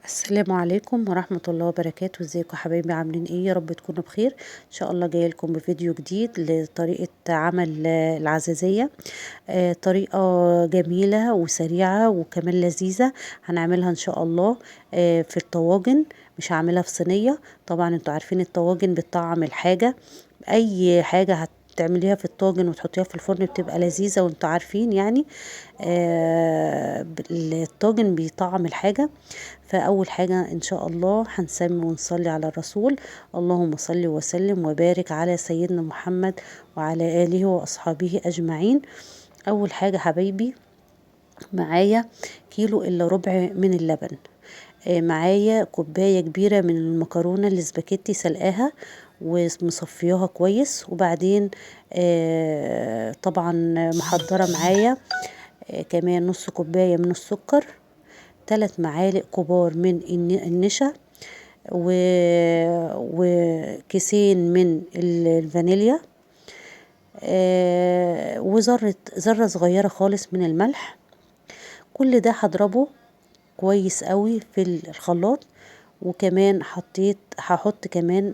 السلام عليكم ورحمة الله وبركاته. ازيكم حبايبي، عاملين ايه؟ يا رب تكونوا بخير ان شاء الله. جايه لكم بفيديو جديد لطريقة عمل العزازية، طريقة جميلة وسريعة وكمان لذيذة، هنعملها ان شاء الله في الطواجن، مش هعملها في صينية. طبعا انتوا عارفين الطواجن بتطعم الحاجة، اي حاجة هتعمليها في الطاجن وتحطيها في الفرن بتبقى لذيذة، وانتوا عارفين يعني الطاجن بيطعم الحاجة. فأول حاجة إن شاء الله هنسمي ونصلي على الرسول، اللهم صل وسلم وبارك على سيدنا محمد وعلى آله وأصحابه أجمعين. أول حاجة حبايبي معايا كيلو إلا ربع من اللبن، معايا كوباية كبيرة من المكرونة الاسباجيتي سلقاها ومصفياها كويس، وبعدين طبعا محضرة معايا كمان نص كوباية من السكر، 3 معالق كبار من النشا، وكيسين من الفانيليا، وذرة ذرة صغيرة خالص من الملح. كل ده هضربه كويس قوي في الخلاط. وكمان هحط كمان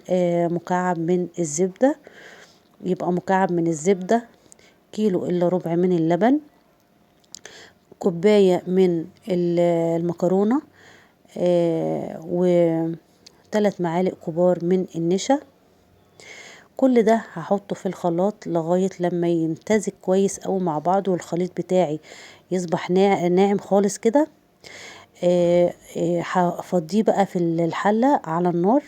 مكعب من الزبدة، يبقى مكعب من الزبدة، كيلو إلا ربع من اللبن، كوباية من المكرونة، و3 معالق كبار من النشا. كل ده هحطه في الخلاط لغاية لما يمتزج كويس أوي مع بعض، والخليط بتاعي يصبح ناعم خالص كده. هفضيه بقى في الحلة على النار،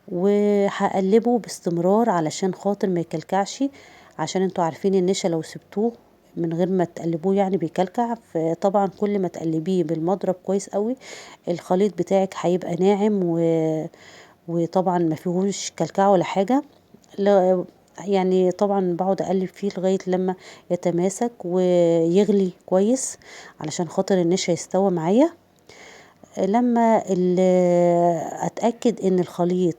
وهقلبه باستمرار علشان خاطر ما يكلكعش، عشان انتوا عارفين النشا لو سبتوه من غير ما تقلبوه يعني بيكلكع. فطبعا كل ما تقلبيه بالمضرب كويس قوي الخليط بتاعك هيبقى ناعم وطبعا ما فيهوش كلكعه ولا حاجه. لا يعني طبعا بقعد اقلب فيه لغايه لما يتماسك ويغلي كويس علشان خاطر النشا يستوى معايا. لما اتاكد ان الخليط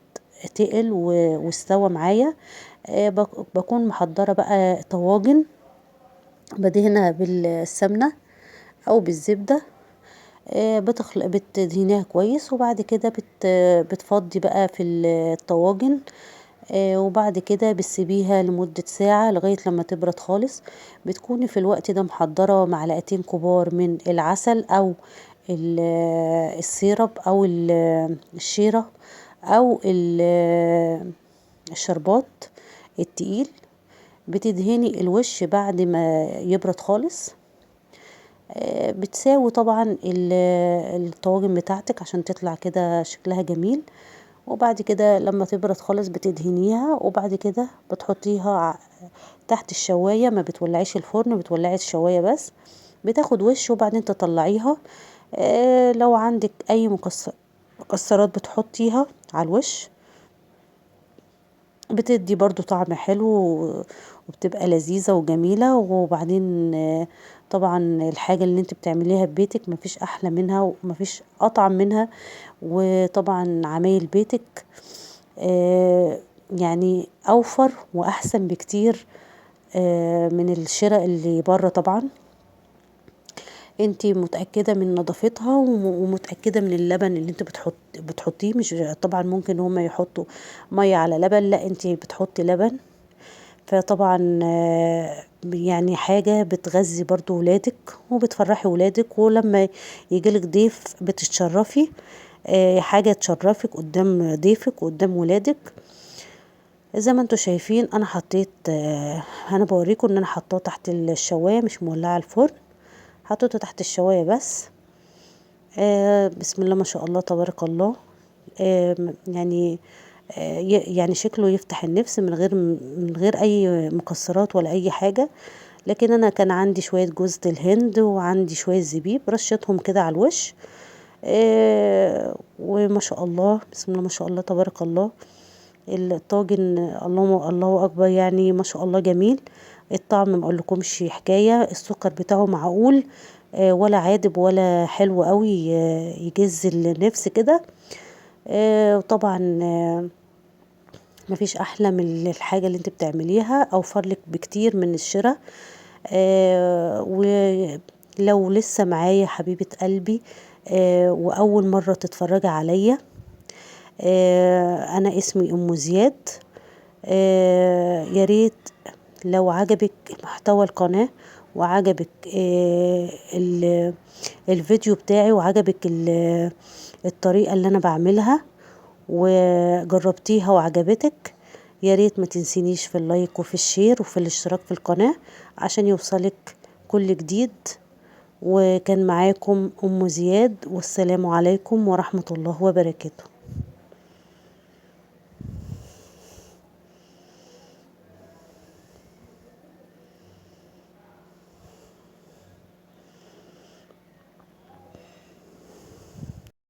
تقل واستوى معايا، بكون محضره بقى طواجن بدهنها بالسمنه او بالزبده، بتدهنيها كويس، وبعد كده بتفضي بقى في الطواجن، وبعد كده بتسيبيها لمدة ساعة لغاية لما تبرد خالص. بتكوني في الوقت ده محضرة معلقتين كبار من العسل او السيرب او الشيرة او الشربات التقيل، بتدهني الوش بعد ما يبرد خالص. بتساوي طبعا الطواجن بتاعتك عشان تطلع كده شكلها جميل، وبعد كده لما تبرد خالص بتدهنيها، وبعد كده بتحطيها تحت الشواية، ما بتولعيش الفرن، بتولعي الشواية بس، بتاخد وش وبعدين تطلعيها. لو عندك اي مكسرات بتحطيها على الوش، بتدي برضو طعم حلو وبتبقى لذيذة وجميلة. وبعدين طبعا الحاجة اللي انت بتعمليها ببيتك مفيش احلى منها ومفيش اطعم منها، وطبعا عمايل بيتك يعني اوفر واحسن بكتير من الشراء اللي بره. طبعا انت متأكدة من نظافتها ومتأكدة من اللبن اللي انت بتحطيه، مش طبعا ممكن هما يحطوا مية على لبن، لا انت بتحطي لبن. فطبعا يعني حاجة بتغذي برضو ولادك وبتفرحي ولادك، ولما يجيلك ضيف بتتشرفي، حاجة تشرفك قدام ضيفك وقدام ولادك. زي ما انتوا شايفين انا حطيت، انا بوريكم ان انا حطاه تحت الشواية، مش مولعة الفرن، حطيته تحت الشواية بس. بسم الله ما شاء الله تبارك الله، يعني يعني شكله يفتح النفس من غير اي مكسرات ولا اي حاجة. لكن انا كان عندي شوية جوزة الهند وعندي شوية زبيب، رشيتهم كده على الوش. وما شاء الله بسم الله ما شاء الله تبارك الله، الطاجن الله الله اكبر، يعني ما شاء الله جميل. الطعم ما اقولكمش حكاية، السكر بتاعه معقول، ولا عادب ولا حلو قوي يجز النفس كده. وطبعا مفيش احلى من الحاجة اللي انت بتعمليها، اوفر لك بكتير من الشراء. ولو لسه معايا حبيبة قلبي واول مرة تتفرجي عليا، انا اسمي ام زياد. ياريت لو عجبك محتوى القناة وعجبك الفيديو بتاعي وعجبك الطريقة اللي انا بعملها وجربتيها وعجبتك، ياريت ما تنسينيش في ال like وفي ال share وفي الاشتراك في القناة عشان يوصلك كل جديد. وكان معاكم ام زياد، والسلام عليكم ورحمة الله وبركاته.